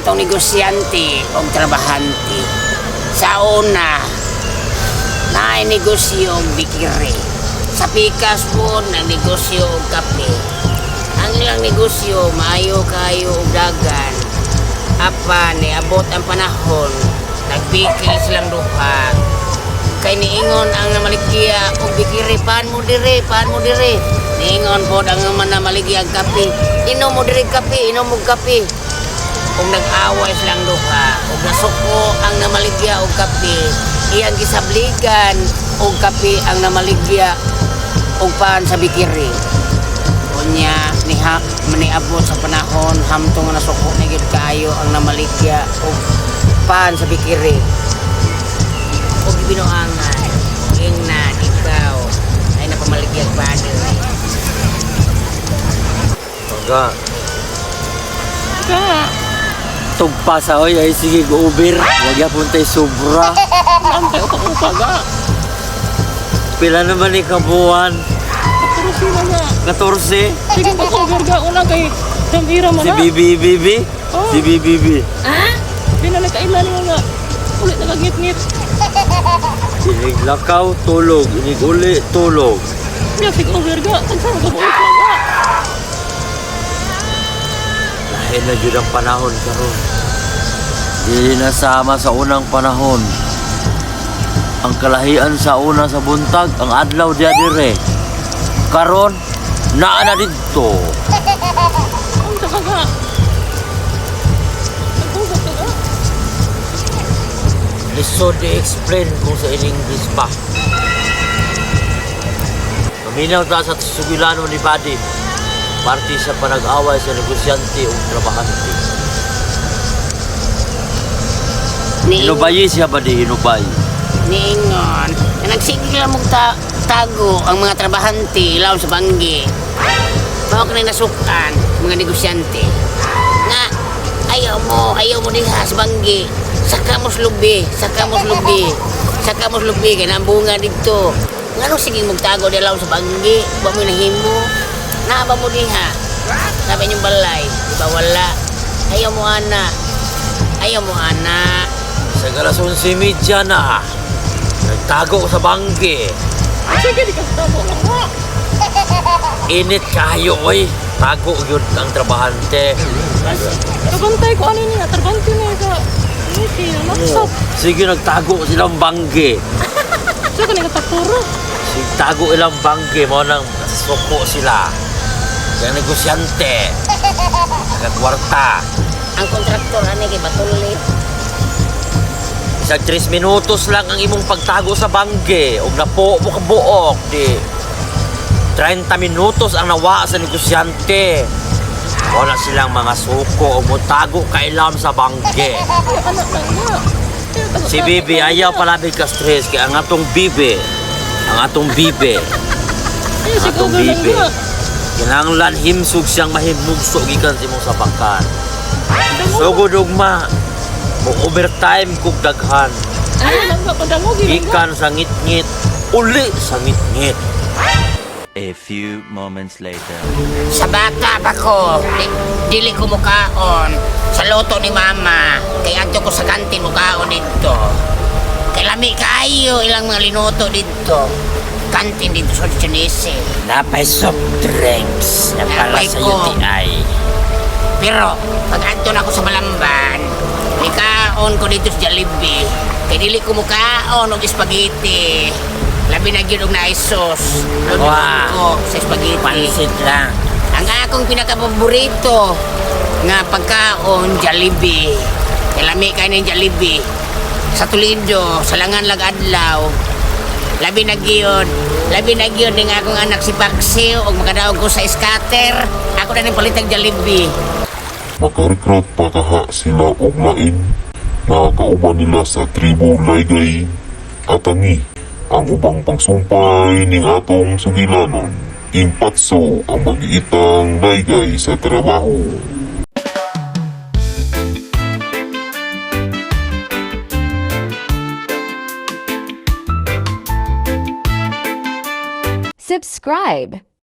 Atong negosyante og trabahante. Sa una, naay negosyo og bakery. Sa pikas po, nagnegosyo og kape. Ang ilang negosyo, maayo kayo og dagan. Apan, niabot ang panahon, nagbikil silang duha. Kay niingon ang namaligya og bakery, "Paan mo dire, paan mo dire." Niingon po ang namaligya og kape, "Inom mo dire kape, inom mo kape." Ug nag-away silang duha, ug nasuko ang namaligya og kape, iyang gisabligan og kape ang namaligya og paan sa bakery. Unya niha niabot sa panahon hamtong nga nasuko na gyud kaayo ang namaligya og paan sa bakery. Ug gibinuangan, ingnan, "Ikaw ay napamaligyag paan diri." Pagka, Ka. Tugpa sa oy ay sige go Uber. Wag yapon tay sobra. Antay upa-upa ga. Pila naman ni kabuan? 14 na ga. 14. Sige pag-over ga una kay Samira man Si na. Bibi Bibi. Oh. Si Bibi. Di na nagkailan mo nga. Ulit na kagngit-ngit. Inig lakaw, tulog. Inig uli, tulog. Ya sige over ga. Tagsa ka buot ga. Lahi na jud ang panahon karon. Dili na sama sa unang panahon. Ang kalahian sa una sa buntag, ang adlaw diya dire. Karon, naa na didto. Unsa ka ga? Naghugot ka ga? Lisod i-explain kung sa in English pa. Maminaw ta sa sugilano ni Buddy. Parte sa panag-away sa negosyante ug trabahante. Niingon, Hinubayi siya ba di hinubay? Niingon na nagsige lang mong tago ang mga trabahante ilawom sa banggi. Mao kanay nasukan mga negosyante. Nga ayaw mo diha sa banggi. Saka mo lubi, saka mo lubi. Saka mo lubi kay nambunga didto. Ngano sige mong tago di ilawom sa banggi? Wa mo nahimo. Naa ba mo diha? Sabi inyong balay, di ba wala? Ayaw mo ana. Ayaw mo ana. Sa alas 11:30 na. Nagtago sa banggi. Sige di ka tago lang ga. Init kayo oy. Tago yun ang trabahante. Trabantay ko ano niya, trabante niya sa Niki, laptop. Sige nagtago silang banggi. Sa kanila takuro. Sige tago ilang banggi mo nang suko sila. Kaya negosyante. Nagkwarta. Ang kontraktor ani kay Batuli. Isang 3 minutos lang ang imong pagtago sa banggi. Ug napo mo kabuok di 30 minutos ang nawa sa negosyante. Wala silang mga suko o motago kailam sa banggi. Ay, anak lang nga. Si Bibi ayaw palabig ka stress kay ang atong bibi, ang atong bibi, Ay, ang sige atong over lang bibi. ga. Kinahanglan himsog siyang mahimugso gikan sa imong sabakan. Sugod ugma, mo overtime kog daghan. Ay, lang ga, padangog lang ga. Gikan sa ngit-ngit, uli sa ngit-ngit. A few moments later. Sa bata pa ko, dili ko mukaon sa luto ni mama. Kay adto ko sa kantin mukaon dito. Kay lami kaayo ilang mga linuto dito. Kantin dito sa Chinese. Napay soft drinks na pala Napay sa ko. UTI. Pero pag adto na ako sa Balamban, nikaon ko dito sa Jollibee. Kay dili ko mukaon og spaghetti. Labi na gyud og naay sauce. Wow. Ko sa spaghetti. Pansit lang. Ang akong pinakapaborito nga pagkaon, Jollibee. Kay lami kay ning Jollibee. Sa Toledo, sa Langan lag adlaw. Labi na gyud. Labi na gyud ning akong anak si Paxio og makadaog ko sa scatter. Ako na ning palitag Jollibee. Makarekrut pa kaha sila og lain na kauban nila sa tribo Laygay Atangi ang ubang pagsumpay ning atong sugilanon. Impatso ang magiitang laygay sa trabaho. Subscribe.